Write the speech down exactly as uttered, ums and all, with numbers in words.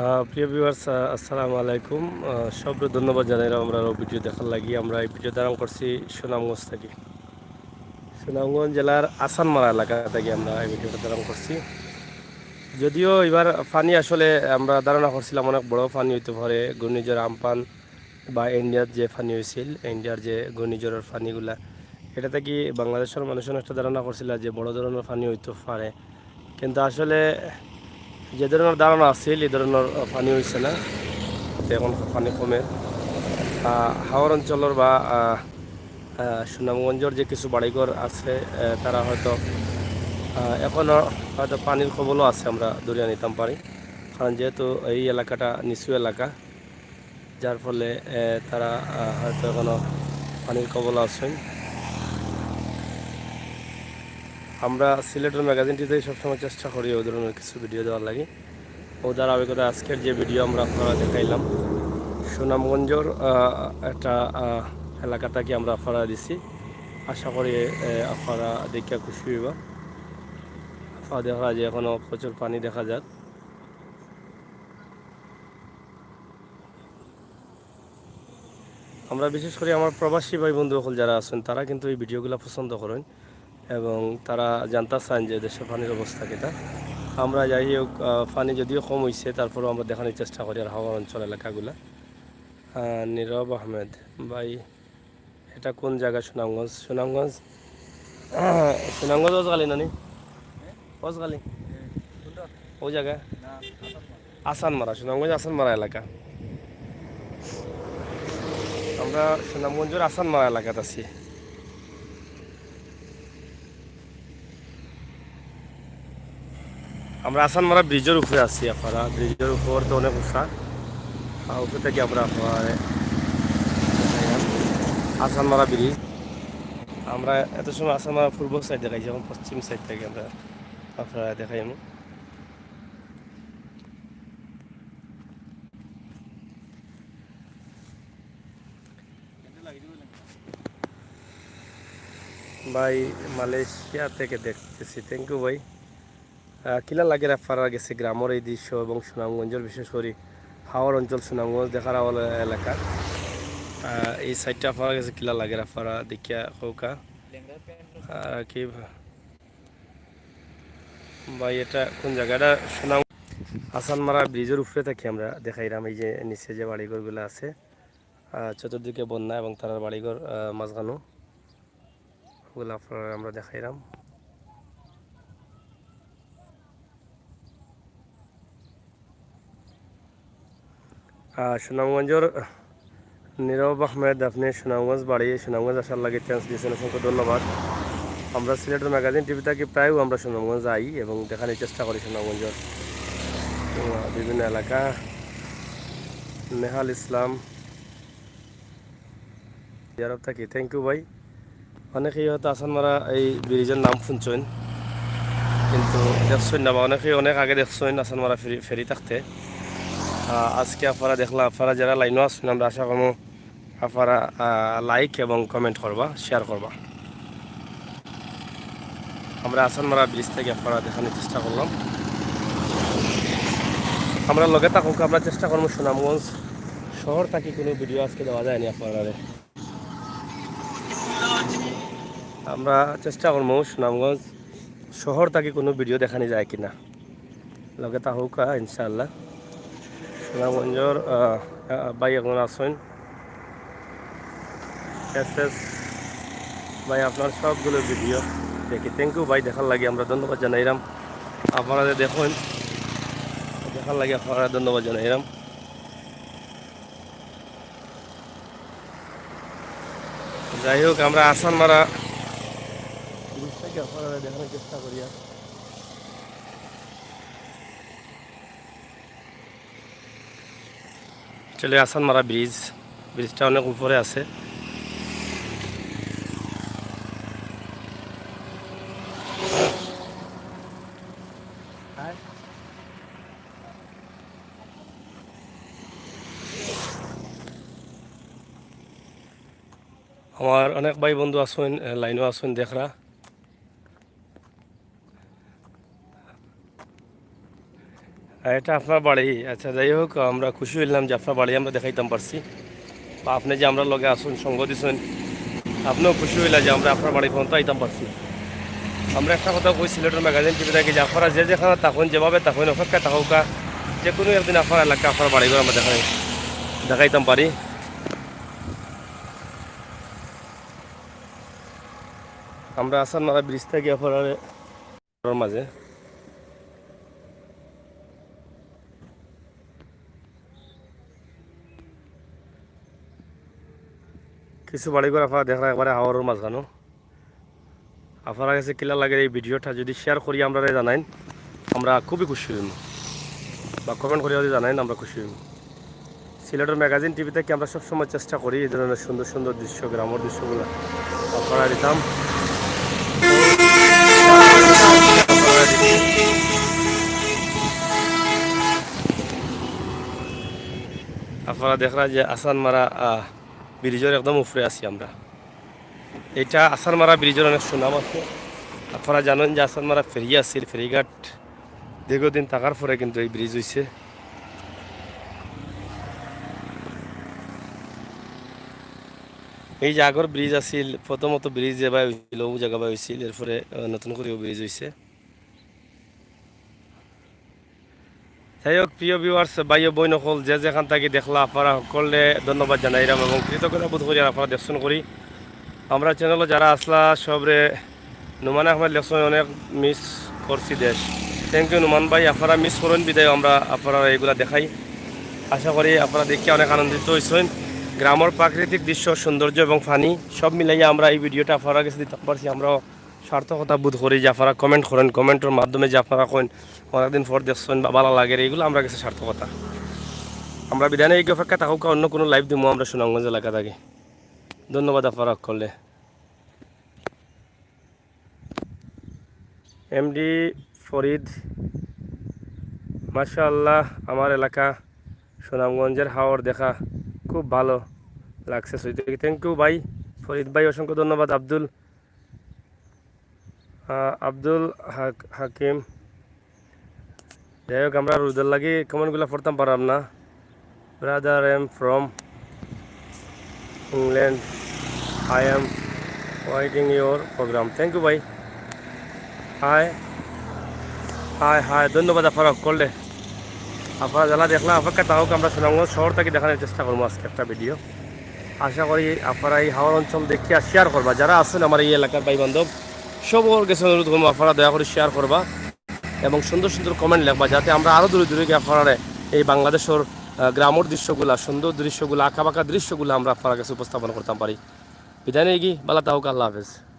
আহ, প্রিয় ভিউয়ার্স, আহ, আসসালামু আলাইকুম। আহ, সবরে ধন্যবাদ জানাইলাম আমরার ভিডিও দেখার লাগি। আমরা এই ভিডিও ধারণ করছি সুনামগঞ্জ থাকি। সুনামগঞ্জ জেলার আসানমারা এলাকা থাকি আমরা এই ভিডিওটা ধারণ করছি। যদিও এবার পানি আসলে আমরা ধারণা করছিলাম অনেক বড় পানি অইতো পারে, ঘূর্ণিঝড় আম্পান বা এন্ডিয়ার যে পানি অইছিল, এন্ডিয়ার যে ঘূর্ণিঝড়র পানিগুলা, এটা থাকি বাংলাদেশর মানুষ একটা ধারণা করছিল যে বড় ধরনর পানি অইতো পারে, কিন্তু আসলে যে ধরনর ধারণা আছিল, এই ধরনর পানি অইছে না। তো এখন পানি কমে। আহ, হাওর অঞ্চলর বা, আহ, আহ, সুনামগঞ্জর যে কিছু বাড়িঘর আছে, আহ, তারা হয়তো, আহ, এখনো হয়তো পানির কবলও আছে, আমরা ধরিয়া নিতাম পারি, কারণ যেহেতু এই এলাকাটা নিচু এলাকা, যার ফলে, আহ, তারা, আহ, হয়তো এখনো পানির কবল আছেন। আমরা সিলেটের ম্যাগাজিনটিতে সবসময় চেষ্টা করি ওই ধরনের কিছু ভিডিও দেওয়ার লাগি। ও ধারাবাহিকতা আজকের যে ভিডিও আমরা আপনারা দেখাইলাম, সুনামগঞ্জর, আহ, একটা, আহ, এলাকা থাকি আমরা আপনারা দিছি। আশা করি, আহ, আপনারা দেখিয়া খুশি হইবা। আপনারা দেখা যায় এখনো প্রচুর পানি দেখা যার। আমরা বিশেষ করি আমার প্রবাসী ভাই বন্ধু অকল যারা আছেন, তারা কিন্তু এই ভিডিওগুলা পছন্দ করেন এবং তারা জানতা চান যে দেশর পানির অবস্থা কিতা। আমরা যাই হোক, আহ, পানি যদিও কম অইছে, তারপরেও আমরা দেখানির চেষ্টা করি আর হাওর অঞ্চল এলাকাগুলা। আহ, নীরব আহমেদ ভাই, এটা কোন জায়গা? সুনামগঞ্জ, সুনামগঞ্জ, সুনামগঞ্জ ওসগালি নানি? ওসগালি? ওই জায়গা? আসানমারা, সুনামগঞ্জ আসানমারা এলাকা। আমরা সুনামগঞ্জর আসানমারা এলাকাত আছি। আমরা আসানমারা ব্রিজর উপরে আছি, আপনারা ব্রিজর উপর তো অনেক উঁচা, আর উপরে থাকি আমরা আপনারা আসানমারা ব্রিজ। আমরা এত সময় আসানমারা পূর্ব সাইড দেখাইছি, এখন পশ্চিম সাইড থাকি আমরা আপনারা দেখাইমু। ভাই, মালয়েশিয়া থেকে দেখতেছি, থ্যাংক ইউ ভাই। আহ, কিলা লাগের আপনারার গেছে গ্রামর এই দৃশ্য এবং সুনামগঞ্জর, বিশেষ করি হাওর অঞ্চল সুনামগঞ্জ দেখার আওয়াল এলাকা? আহ, এই সাইডটা আপনারার গেছে কিলা লাগের আপনারা দেখিয়া কউক্কা? আর কি ভাই, এটা কোন জায়গা? এটা সুনাম আসানমারা ব্রিজর উপরে থাকি আমরা দেখাইরাম। এই যে নিচে যে বাড়িঘরগুলা আছে, আহ, চতুর্দিকে বন্যা এবং তারার বাড়িঘর, আহ, মাঝখানো। ওগুলা আপনারা আমরা দেখাইরাম। আহ, সুনামগঞ্জর নীরব আহমেদ, আপনি সুনামগঞ্জ বাড়ি, সুনামগঞ্জ আসার লাগি চান্স দিয়েছেন, অসংখ্য ধন্যবাদ। আমরা সিলেটের ম্যাগাজিন টিভি থাকি প্রায়ও আমরা সুনামগঞ্জ যাই এবং দেখানির চেষ্টা করি সুনামগঞ্জর, আহ, বিভিন্ন এলাকা। নেহাল ইসলাম, ইয়ারব থাকি, থ্যাংক ইউ ভাই। অনেকেই হয়তো আসানমারা এই ব্রিজর নাম শুনছইন, কিন্তু দেখছইন না, বা অনেকেই অনেক আগে দেখছইন আসানমারা ফেরি, ফেরি থাকতে। আহ, আজকে আপনারা দেখলা, আপনারা যারা লাইনও আছেন, আমরা আশা করবো আপনারা, আহ, লাইক এবং কমেন্ট করবা, শেয়ার করবা। আমরা আসানমারা ব্রিজ থাকি আপনারা দেখানির চেষ্টা করলাম। আমরা লগে থাকুক, আমরা চেষ্টা করবো সুনামগঞ্জ শহর থাকি কোনো ভিডিও আজকে দেওয়া যায়নি আপনারারে। আমরা চেষ্টা করবো সুনামগঞ্জ শহর থাকি কোনো ভিডিও দেখানি যায় কিনা। লগে থাকুক্কা, ইনশাআল্লাহ। সুনামগঞ্জর, আহ, আহ, ভাই এখন আছেন। এস এস ভাই, আপনার সবগুলো ভিডিও দেখি। থ্যাংক ইউ ভাই, দেখার লাগি আমরা ধন্যবাদ জানাইরাম। আপনারা যে দেখইন, দেখার লাগি আপনারা ধন্যবাদ জানাইরাম। যাই হোক, আমরা আসানমারা ব্রিজ থাকি আপনারা দেখানোর চেষ্টা করি আর। চলে আসানমারা ব্রিজ, ব্রিজটা অনেক উপরে আছে। আমার অনেক ভাই বন্ধু আছেন, এ, লাইনও আছেন দেখরা। এটা আপনার বাড়ি? আচ্ছা, যাই হোক, আমরা খুশি অইলাম যে আপনার বাড়ি আমরা দেখাইতাম পারছি, বা আপনে যে আমরার লগে আছইন, সঙ্গ দিছইন, আপনেও খুশি অইলা যে আমরা আপনার বাড়ি পর্যন্ত আইতাম পারছি। আমরা একটা কথা কই সিলেটর ম্যাগাজিন টিভি থাকি যে আপনারা যে যেখানো থাকইন, যেভাবে থাকইন, অপেক্ষায় থাকউক্কা, যে কুনু একদিন আপনার এলাকা, আপনার বাড়িঘর আমরা দেখাই, দেখাইতাম পারি। আমরা আসান মারা ব্রিজ থাকি আপনারারে মাঝে। কিছু বাড়িঘর আপনারা দেখরা একবারে হাওরর মাঝখানো। আপনারার গেছে কিলা লাগের এই ভিডিওটা, যদি শেয়ার করি আমরারে জানাইন, আমরা খুবই খুশি অইমু, বা কমেন্ট করি যদি জানাইন, আমরা খুশি অইমু। সিলেটর ম্যাগাজিন টিভি থাকি আমরা সবসময় চেষ্টা করি এই ধরনের সুন্দর সুন্দর দৃশ্য, গ্রামর দৃশ্যগুলা আপনারারে দিতাম। আপনারা দেখরা যে আসান মারা, আহ, ব্রিজর একদম উপরে আছি আমরা। এটা আসান মারা ব্রিজর অনেক সুনাম আছে। আপনারা জানইন যে আসান মারা ফেরি আছিল, ফেরিঘাট দীর্ঘদিন থাকার পরে কিন্তু এই ব্রিজ অইছে। এই যে আগর ব্রিজ আছিল, প্রথমত ব্রিজ যেবায় অইছিল, অউ জাগাবায় অইছিল, এরপরে, আহ, নতুন করিও ব্রিজ অইছে। যাই হোক, প্রিয় ভিউয়ার্স, ভাই ও বইন অকল, যে যেখান থাকি দেখলা, আপনারা হকলরে ধন্যবাদ জানাইরাম এবং কৃতজ্ঞতা বোধ করি আর আপনারা দেখছইন করি। আমরার চ্যানেলো যারা আছলা, সবরে নুমান আহমেদ লেখছইন, অনেক মিস করছি দেশ। থ্যাংক ইউ নুমান ভাই, আপনারা মিস করইন বিদায় আমরা আপনারারে এইগুলা দেখাই। আশা করি আপনারা দেখিয়া অনেক আনন্দিত অইছইন। গ্রামর প্রাকৃতিক দৃশ্য, সৌন্দর্য এবং পানি সব মিলাইয়া আমরা এই ভিডিওটা আপনারার গেছে দিতাম পারছি। আমরাও সার্থকতা বোধ করি যে আপনারা কমেন্ট করইন, কমেন্টর মাধ্যমে যে আপনারা কইন অনেকদিন পর দেখছইন বা ভালা লাগের, এইগুলা আমরার গেছে সার্থকতা। আমরা বিদায় নেই, অপেক্ষায় থাকউক্কা, অন্য কুনু লাইভ দিমু আমরা সুনামগঞ্জ এলাকা থাকি। ধন্যবাদ আপনারা হকলরে। এমডি ফরিদ, মাশাআল্লাহ, আমার এলাকা সুনামগঞ্জের হাওর দেখা খুব ভালো লাগছে। সৈয়দ, থ্যাংক ইউ ভাই, ফরিদ ভাই, অসংখ্য ধন্যবাদ। আব্দুল, আহ, আব্দুল হাক-, হাকিম, যাই হোক, আমরা রোজার লাগি কমেন্টগুলা পড়তাম পারলাম না। Brother, I am from England. I am waiting your program. Thank you ভাই। হাই, হাই, হাই, ধন্যবাদ আপনারা হকলরে। আপনারা যারা দেখলা, অপেক্ষায় থাকউক্কা, আমরা সুনামগঞ্জ শহর থাকি দেখানোর চেষ্টা করমু আজকে একটা ভিডিও। আশা করি আপনারা এই হাওর অঞ্চল দেখিয়া শেয়ার করবা। যারা আছইন আমার এই এলাকার ভাই বান্ধব, সবর গেছে অনুরোধ করমু, আপনারা দয়া করি শেয়ার করবা এবং সুন্দর সুন্দর কমেন্ট লেখবা, যাতে আমরা আরও দূরে দূরে গিয়া আপনারারে এই বাংলাদেশর, আহ, গ্রামর দৃশ্যগুলা, সুন্দর দৃশ্যগুলা, আঁকাবাঁকা দৃশ্যগুলা আমরা আপনারার গেছে উপস্থাপন করতাম পারি। বিদায় নেই কি, ভালা থাকউক্কা, আল্লাহ হাফেজ।